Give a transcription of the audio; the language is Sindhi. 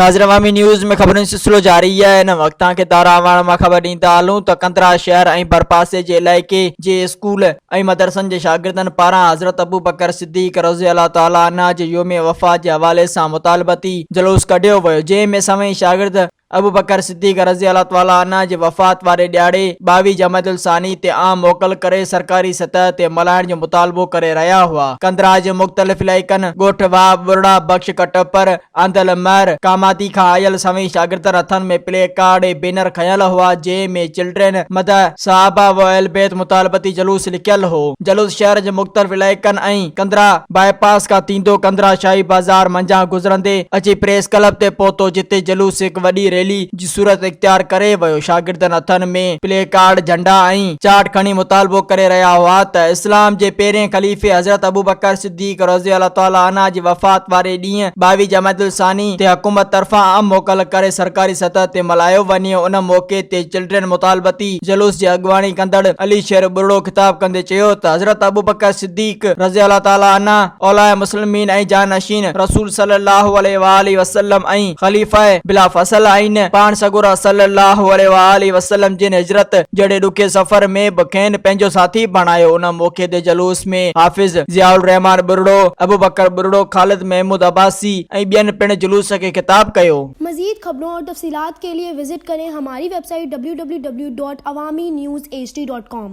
ناظر عوامي نيوز ۾ خبرن جو سلسلو جاري آهي هن وقت توهان کي دارا اعواڻ مان خبر ڏيندا هلون ته ڪنڌرا شهر ۽ ڀرپاسي جي علائقي جي اسڪول ۽ مدرسن جي شاگردن پاران حضرت ابوبڪر صديق رضي الله تعالٰي عنه جي يوم وفات جي حوالي سان مطالبتي جلوس ڪڍيو ويو جنهن ۾ سوين شاگرد ابوبڪر صديق رضي الله تعالٰي عنه جي وفات واري ڏهاڙي ٻاويهه جمادي الثاني تي عام موڪل ڪري سرڪاري سطح تي ملهائڻ جو مطالبو ڪري رهيا هئا. ڪنڌرا جي مختلف علائقن ڳوٺ واهه ٻرڙا بخش ڪٽپر، آندل مهر، ڪامادي کان آيل سوين شاگردن هٿن ۾ پلي ڪارڊ ۽ بينر کنيل هئا جنهن ۾ چلڊرين مدح صحابه و اهل بيت مطالبتي جلوس لکيل هو. جلوس شهر جي مختلف علائقن ۽ ڪنڌرا باء پاس کان ٿيندو ڪنڌرا شاهي بازار منجهان گذرندي اچي پريس ڪلب تي پهتو جتي جلوس هڪ وڏي ريلي جي صورت اختيار ڪري ويو. شاگردن هٿن ۾ پلي ڪارڊ، جهنڊا ۽ چارٽ کڻي مطالبو ڪري رهيا هئا ته اسلام جي پهرين خليفي حضرت ابوبڪر صديق رضي الله تعالٰي عنه جي وفات واري ڏينهن ٻاويهه جمادي الثاني تي حڪومت طرفان عام موڪل ڪري سرڪاري سطح تي ملهايو وڃي. ان موقعي تي چلڊرين مطالبتي جلوس جي اڳواڻي ڪندڙ علي شير ٻرڙو خطاب ڪندي چيو ته حضرت ابوبڪر صديق رضي الله تعالٰي عنه اولياء مسلمين ۽ جانشين رسول صلي الله عليه واٰله وسلم ۽ خليفه بلا فصل آهن، پاڻ سڳورا صلي الله عليه واٰله وسلم جن هجرت جهڙي ڏکي سفر ۾ به کين پنهنجو ساٿي بڻايو، ان موقعي تي جلوس ۾ حافظ ضياء الرحمان ٻرڙو، ابوبڪر ٻرڙو، خالد محمود عباسي ۽ ٻين پڻ جلوس کي خطاب ڪيو. مزيد خبرون اور تفصيلات کے لئے وزٽ ڪرين ھماري web site www.awamiNewsHD.com.